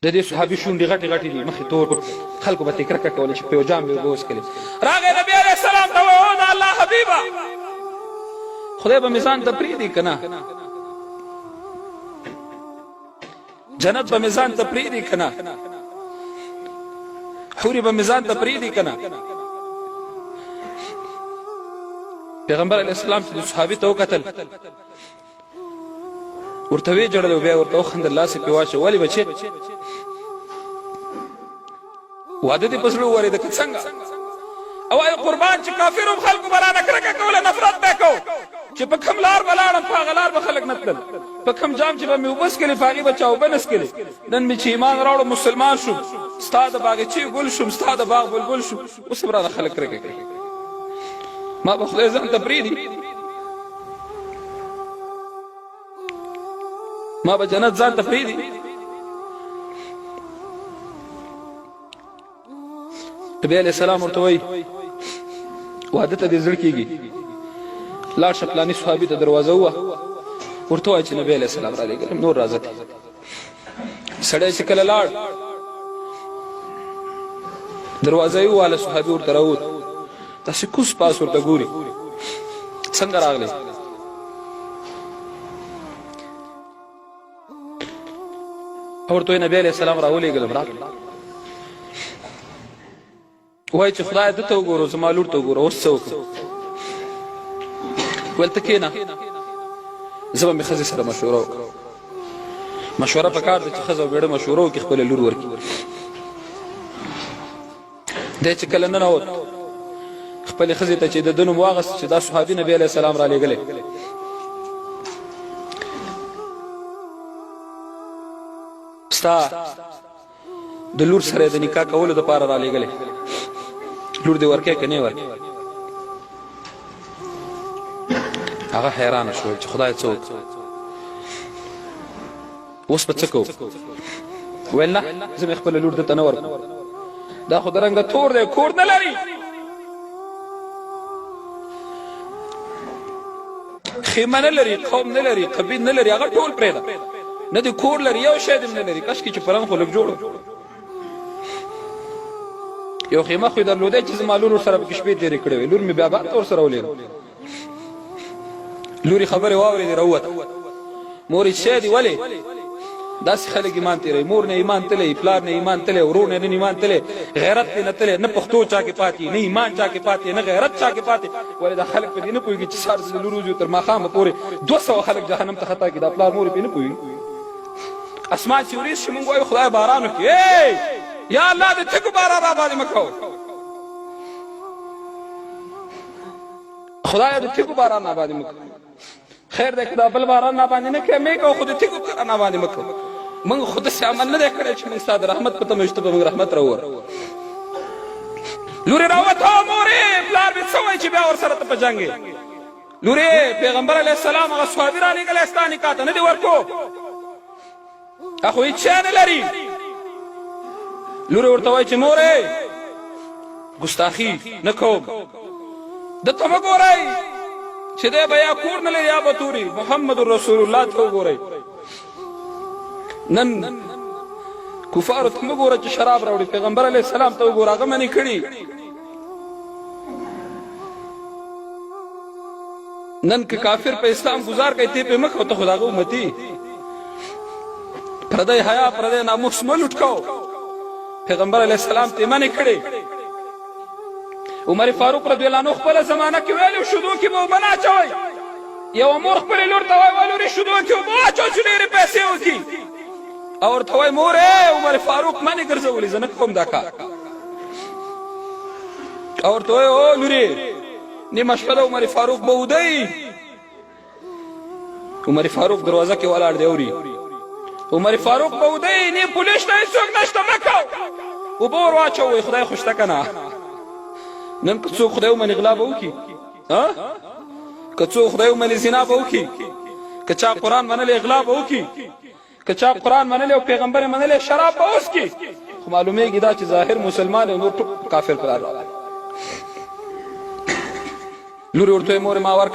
د دې صحابي شونډې غټې غټې دي، مخ یې تور، خلکو به ترې کرکه کوله چې په یو جام یې اوبه وڅښلې. راغی نبي علیه السلام ته وایي، او د الله حبیبه! خدای به مې ځان ته پرېږدي که نه؟ جنت به مې ځان ته پرېږدي که نه؟ حورې به مې ځان ته پرېږدي که نه؟ پیغمبر علیه السلام چې د صحابي ته وکتل، ورته ویې ژړل او بیا ورته وخندل، لاس یې پرې واچو، ولې بچې واده دې په زړه وورېده که څنګه؟ او وایي قربان چې کافر هم خلکو به رانه کرکه کوله، نفرت به یې کو، چې په کوم لار به لاړم په هغه لار به خلک نه تلل، په کوم جام چې به مې اوبه څښلې په هغې به چا اوبه نه څښلې، نن مې چې ایمان راوړو مسلمان شوم، ستا د باغچې ګل شوم، ستا د باغ بلبل شوم، اوس هم رانه خلک کرکه کوي، ما به خدای ځان ته پرېږدي؟ ما به جنت ځان ته پرېږدي؟ نبی علیه السلام ورته وایي واده ته دې زړه کېږي، لاړ شه پلاني صحابي ته دروازه ووهه، ورته وایه چې نبی علیه السلام را لېږلم، نور راځه ته. سړی چې کله لاړ دروازه یې وواله، صحابي ورته راووت، داسې کوز پاس ورته ګوري، څنګه راغلی؟ ورته نبی علیه السلام راولېږلم، راغلی. وایي چې خدای ده ته وګوره، زما لور ته وګوره، اوس څه وکړم؟ ویل ته کښېنه، زه به مې ښځې سره مشوره وکړم. مشوره په کار ده چې ښځه او مېړه مشوره وکړي، خپله لور ورکړي. دی چې کله ننوت خپلې ښځې ته چې د ده نوم واغست چې دا صحابي نبي علیه السلام را لېږلی، ستا د لور سره د نکاح کولو لپاره را لېږلی، لور دې ورکې که نه ورکې؟ هغه حیرانه شو چې خدای څوک، اوس به څه کوو؟ ویل نه، زه مې خپله لور ده ته نه ورکوم، دا خو د رنګه تور دی، کور نه لري، خیمه نه لري، قوم نه لري، قبیل نه لري، هغه ټول پرېږده، نه دې کور لري، یو شی دې نه لري، کاشکې چې په رنګ خو لږ جوړ یو خیمه خو یې درلوده چې زما لور ورسره پکې شپې تېرې کړې وې، لور مې بیا بار ته ورسره ولېږه. لوري خبرې واورېدې، راووته، مور یې څه دی، ولې داسې خلک ایمان تېروي؟ مور نه ایمان تللی، پلار نه ایمان تللی، ورور نه نن ایمان تللی، غیرت دې نه تللی، نه پښتو چا کې پاتې، نه ایمان چا کې پاتې، نه غیرت چا کې پاتې. ولې دا خلک په دې نه پوهېږي چې سهار د لور وځي تر ماښامه پورې 200 خلک جهنم ته خطا کړي، دا پلار مور یې پرې نه پوهېږي. اسمان چې ورېځ شي، مونږ وایو خدای باران وکړي، یا الله د تږو باران را باندې مه کوه، خدای د تږو باران را باندې مه کوه. خیر دی که دا بل باران را باندې نه کوې مې کوه، خو د تیږو باران را باندې مه کوه. موږ خو داسې عمل نه دی کړی چې موږ ستا د رحمت په تمه یو چې ته به موږ رحمت راووره. لورې راووته، مورې پلار مې څه وایي چې بیا ورسره ته په جنګ یې؟ لورې پیغمبر علیه السلام هغه صحابي رالیږلی ستا نکاح ته، نه دې ورکو، خو هیڅ شی نه لري. لور ورته وایي چې مورې ګستاخي نه کوم، ده ته مه ګورئ چې دی به یا کور نه لري یا به توري، محمد رسول الله ته وګورئ. نن کفارو ته مه ګوره چې شراب راوړي، پیغمبر علیه السلام ته وګوره، هغه منې کړي. نن که کافر په اسلام گزار کوي ته په مخ او ته خو د هغه امتي، پردی حیا پردی ناموس مه لوټ کو، پیغمبر علیه السلام ته منې کړي. عمر فاروق رضی الله عنه خپله زمانه کې ویلي شودو کې به اوبه نه اچوئ. یوه مور خپلې لور ته وایي ولورې شودو کې اوبه واچوه چې ډېرې پیسې وکړي، او ورته وایي مورې عمر فاروق منې ګرځولي، زه نه کوم دا کار. او ورته وایي او لورې نیمه شپه ده، عمر فاروق به وده وي. عمر فاروق دروازه کې ولاړ دی، اوري عمر فاروق به وده وي، نه پولیس شته، هېڅوک نشته، مه کوه، اوبه ور واچوه. وایي خدای خو شته که نه؟ نن که څوک خدای ومني غلا به وکړي، که څوک خدای ومني زنا به وکړي، که چا قرآن منلی غلا به وکړي، که چا قرآن منلی او پیغمبر منلی شراب به وڅکي. خو معلومیږي دا چې ظاهر مسلمان او نور ټول کافر قرار راغلی. لور ورته مور ما ورک،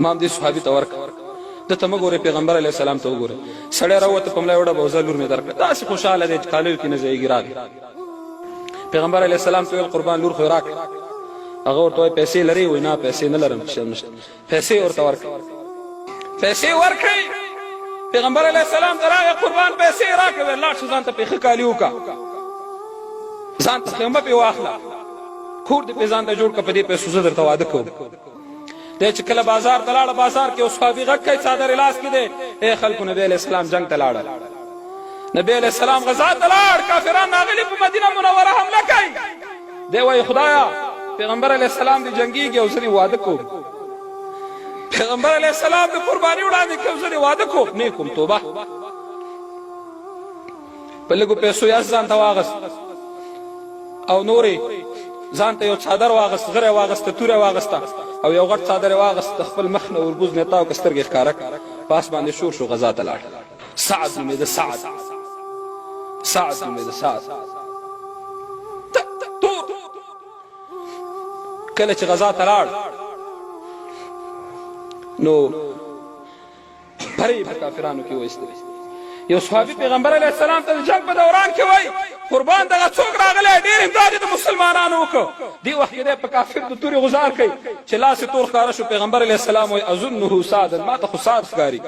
ما هم دې صحابي ته ورک. ده ته مه ګورئ، پیغمبر علیه السلام ته وګورئ. سړی راووته، په ملا یې وډبه، ځه لور مې درکړه. داسې خوشحاله دی چې کالیو کې نه ځایېږي. راغی پیغمبر علیه السلام ته ویل، قربان لور خو یې راکړه. هغه ورته وایي، پیسې لرې؟ وایي، نه پیسې نه لرم، څه نشته. پیسې ورته ورکړې، پیسې ورکړې. پیغمبر علیه السلام ته راغی، قربان پیسې یې راکړې. ویل، لاړ شه ځان ته پرې ښه کالي وکړه، ځان ته خیمه پرې واخله، کور دې پرې ځان ته جوړ کړه، په دې پیسو زه درته واده کوم. دی چې کله بازار ته لاړه، بازار کې یو صحابي غږ کوي، څادر یې لاس کې دی، ای خلکو نبی علیه السلام جنګ ته لاړه، نبی علیه السلام غزا ته لاړ، کافران راغلي په مدینه منوره حمله کوي. دی وایي خدایا پیغمبر علیه السلام دې جنګیږي او زه دې واده کوم، پیغمبر علیه السلام د قرباني وړاندې کوم، زه دې واده کوم، نه کوم، توبه. په لږو پیسو یې ځان ته واغست او نورې ځان ته یو څادر واغست، غره واغسته، توره واغسته او یو غټ څادر واغست، د خپل مخ نه وربوز نه تاو کسترګې ښکاره کړ، پاس باندې شور شو، غزا ته لاړ. سعد نومېده، سعد، سعد نومېده، سعد تور. کله چې غزا ته لاړ نو پرې په کافرانو کې وایستلې. یو صحابي پیغمبر علیه السلام ته د جنگ په دوران کې وای، قربان دغه څوک راغلی، ډېر امداد د مسلمانانو وکړ. دې وخت کې دی په کافر د تورې غزار کوي چې لاس یې تور ښکاره شو. پیغمبر علیه السلام وای، اظنه سعدا، ما ته خو سعد ښکاري،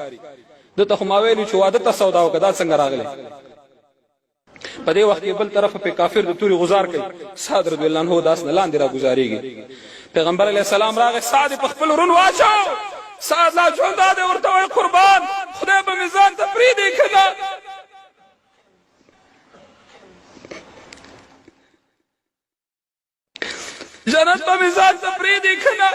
ده ته خو ما ویلي چې واده ته سودا وکړه، دا څنګه راغلی؟ په دې وخت کې بل طرف په کافر د توري غزار کوي، سعد رضی الله عنه داس نه لاندې را گزارېږي. پیغمبر علیه السلام راغی، سعد په خپل ورون واچو، سعد لا ژوند دی، ورته وایي قربان خدای به مې ځان ته پرېږدي که نه؟ جنت به مې ځان ته پرېږدي که نه؟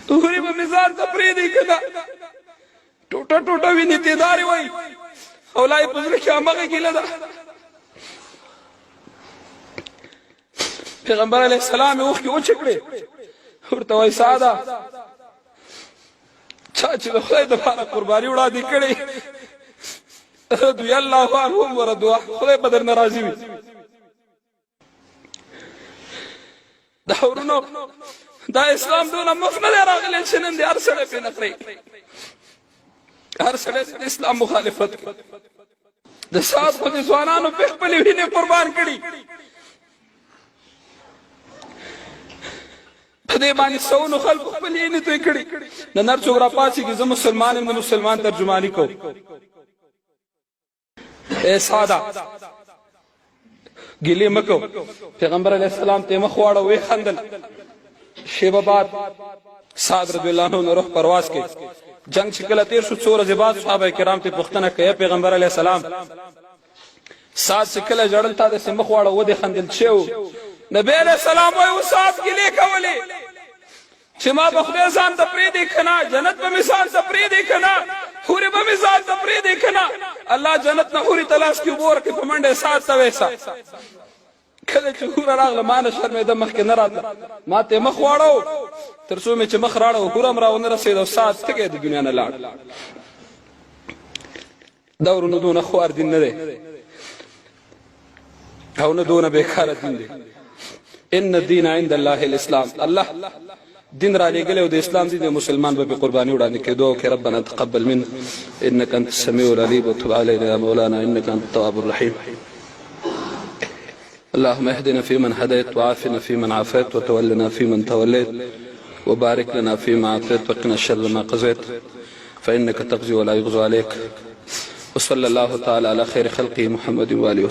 هورې به مې ځان ته پرېږدي که نه؟ ټوټه ټوټه وینې تیدارې وایي او لا یې په زړه کې همغه ګیله ده. پیغمبر علیه السلام یې اوښکې وچې کړې، ورته وایي ساده چا چې د خدای دپاره قرباني وړاندې کړې، رضی الله عنهم ورضوا، خدای به درنه راضي وي. دا ورونو دا اسلام دونه مفت نه دی راغلی چې نن دې هر سړی پرې نخرې، هر سړی د اسلام مخالفت کوي. د سات خو د ځوانانو په خپلې وینې قربان کړي، په دې باندې سونو خلکو خپلې وینې توی کړي. نن هر څوک راپاڅېږي، زه مسلمان یم، د مسلمان ترجماني کوم. اے ساده ګیلې مه کوه. پیغمبر علیه السلام ته مخ واړه، ویې خندل. شیبه بعد سعد رضی الله عنه روح پرواز کوي. جنگ چې کله تیر شو، څو ورځې بعد صحابه کرام ته پوښتنه کوي، پیغمبر علیه السلام سعد چې کله ژړل تا داسې مخ واړه ودې خندل چې و؟ نبی علیه السلام وایي و سعد ګیلې کولې چې ما به خدای ځان ته پرېږدي که نه، جنت به مې ځان ته پرېږدي که نه، حورې به مې ځان ته پرېږدي که نه؟ الله جنت نه حورې ته لاس کې اوبه ورکړې، په منډه یې سعد ته ویسه. کله چې حوره راغله ما نه شرمېده، مخکې نه راتله، ما ته یې مخ واړاو، تر څو مې چې مخ راړاو حوره هم راونه رسېده او سعد تږی د دنیا نه لاړ. دا ورونو دونه خوار دین نه دی او نه دونه بیکاره دین دی. ان الدین عند الله الاسلام. الله دین را لېږلی او د اسلام دین مسلمان به قرباني وړاندې کوي. دعا وکړئ، ربنا تقبل منا انك انت السميع العليم وتب علينا يا مولانا انك انت التواب الرحيم. اللهم اهدنا فيمن هديت وعافنا فيمن عافيت وتولنا فيمن توليت وبارك لنا فيما أعطيت وقنا شر ما قضيت فإنك تقضي ولا يقضى عليك. وصلى الله تعالى على خير خلقه محمد وآله وسلم.